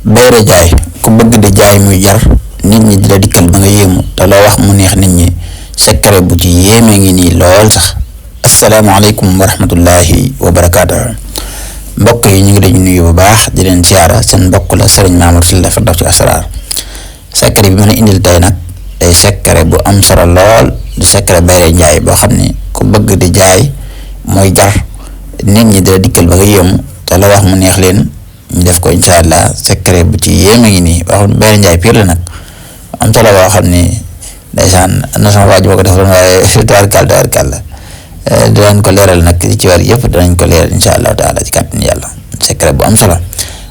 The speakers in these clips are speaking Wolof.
bayre jaay ku bëgg di jaay muy jar nit ñi di la dikkal ba nga yéemu te loo wax mu neex nit ñi secret bu ci yéeme ngi nii lool sax. asalaamaaleykum wa rahmatullahi wa barakaatuh. mbokk yi ñu ngi leen nuyu bu baax di leen siyaara seen mbokk la Serigne Mamadou Sylla Firdawsi Asrar. secret bi mën a indil tey nag day secret bu am solo lool di secret bayre jaay boo xam ni ku bëgg di jaay mooy jar nit ñi di la dikkal ba nga yéemu te loo wax mu neex leen. ñu def ko incha allah secret bu ci yéeme ngi nii boo xam ne bayre njaay pire la nag am solo boo xam ni ndeysaan na sama waaj boo ko defoon waaye tubaarkàlla dinañ ko leeral nag ci war yëpp dinañ ko leeral incha allahu taala ci kàttan yàlla secret bu am solo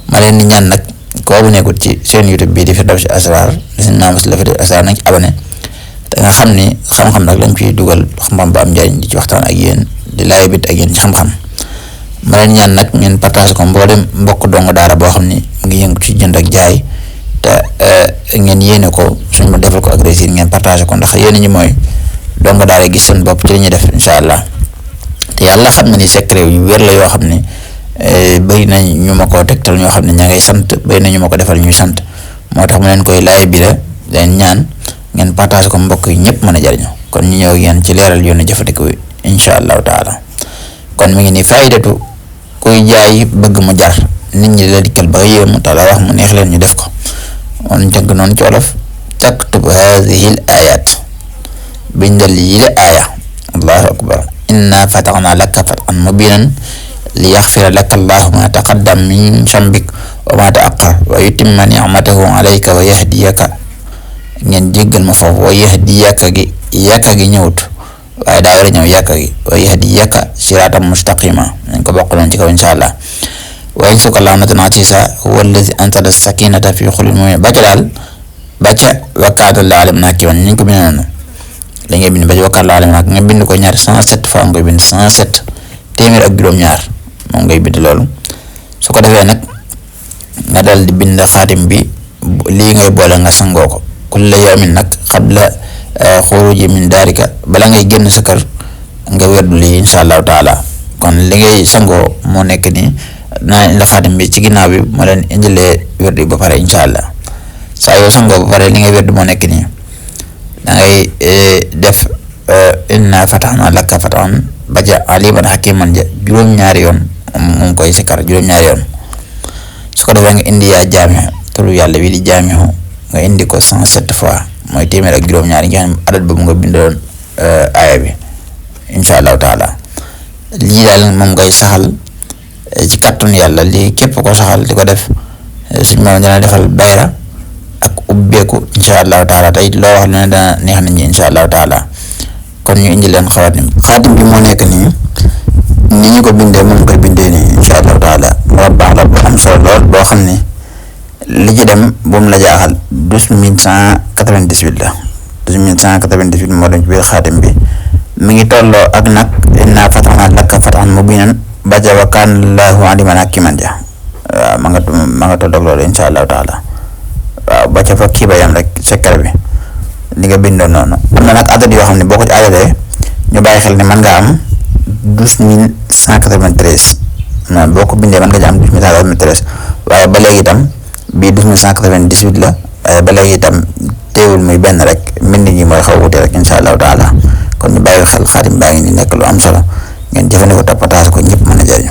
ma leen di ñaan nag koo bu nekkul ci seen YouTube bii di Firdawsi Asrar Serigne Mamadou Sylla Firdawsi Asrar nañ ci abonné te nga xam ni xam-xam nag lañ ciy dugal xam-xam bu am njëriñ di ci waxtaan ak yéen di laay bit ak yéen ci xam-xam. ma leen ñaan nag ngeen partage ko mboolem mbokk dongo daara boo xam ni ngi yëngu ci jënd ak jaay te ngeen yéene ko suñu defal ko ak réussir ngeen partage ko ndax yéen ñi mooy dongo daara gis seen bopp ci li ñuy def incha allah te yàlla xam na ni secret yu wér la yoo xam ne bëri na ñu ma ko tegtal ñoo xam ne ña ngay sant bëri na ñu ma ko defal ñuy sant moo tax mu leen koy laaj bi la leen ñaan ngeen partage ko mbokk yi ñëpp mën a jariñoo kon ñu ñëw ak yéen ci leeral yoonu jëfandikoo incha allahu taala kon mi ngi ni faydatu kuy jaay bëgg mu jar nit ñi la dikkal ba yéemu te la wax mu neex leen ñu def ko on jënk noonu ci wolof taktub haadihi l ayat bindal yi la aaya allahu akbar inna fataxna laka fatxan mubinan li yaxfira laka allahu ma taqaddam min sambik wa ma taaqar wa yutimma nicmatahu alayka wa yahdiyaka ngeen jéggal ma foofu wa yahdiyaka gi yàkka gi ñëwut waaye daa war a ñëw yàkka gi wa yahdiyaka siraatam mustaqima nañ ko bokk leen ci kaw incha allah wa yansuruka llaahu nasran aziizan huwa allazi anzala sakiinata fi quluubil mu'miniina ba ca daal ba ca wa kaana llaahu aliiman hakiiman ñu ko bindee noonu la ngay bind ba ca wa kaana llaahu aliiman hakiiman nga bind ko ñaar 107 fois nga koy bind 107 téeméer ak juróom-ñaar moom ngay bind loolu su ko defee nag nga dal di bind xaatim bi lii ngay boole nga sangoo ko kulla yawmin nag qabla xuruji min daarika bala ngay génn sa kër nga werdu lii incha allahu taala kon li ngay sangoo moo nekk nii naa indi xaatim bi ci ginnaaw bi ma leen indilee werdu ba pare incha allah saa yoo sangoo ba pare li ngay werdu moo nekk nii da ngay def inna fataxna laka fatxan ba ca aliman hakiman ja juróom-ñaari yoon moom koy sikkar juróom-ñaari yoon su ko defee nga indi yaa jaamixu turu yàlla wi di jaamixu nga indi ko 107 fois mooy téeméer ak juróom-ñaar yi nga xam ne adat boobu nga bindoon aaya bi incha allahu taala lii daal moom ngay saxal ci kàttanu yàlla lii képp ko saxal di ko def suñu moom dana defal bayra ak ubbeeku incha allahu taala tey loo wax lu ne dana neex nit ñi incha allahu taala kon ñu indi leen xaatim bi moo nekk nii ni ñu ko bindee moom koy bindee nii incha allahu taala baax la bu am solo lool boo xam ne li ci dem bu mu la jaaxal 12198 la 12198 moo dem ci biir xaatim bi mi ngi tolloo ak nag inna fataxna laka fatxan mubinan ba ca wa kaana llaahu aliiman hakiiman ja waaw ma nga tolloog loolu incha allahu taala waaw ba ca fa kii ba yam rek secret bi li nga bindoon noonu am na nag adat yoo xam ne boo ko ci adalee ñu bàyyi xel ne mën nga am 12193 boo ko bindee mën nga ci am 12193 waaye ba léegi itam bii 12198 la waaye ba léegi itam teewul muy benn rek mbind ñi mooy xaw a wute rek incha allahu taala kon ñu bàyyi xel xaatim baa ngi ni nekk lu am solo ngeen jëfandikoo toppataas ko ñëpp mën a jëriñ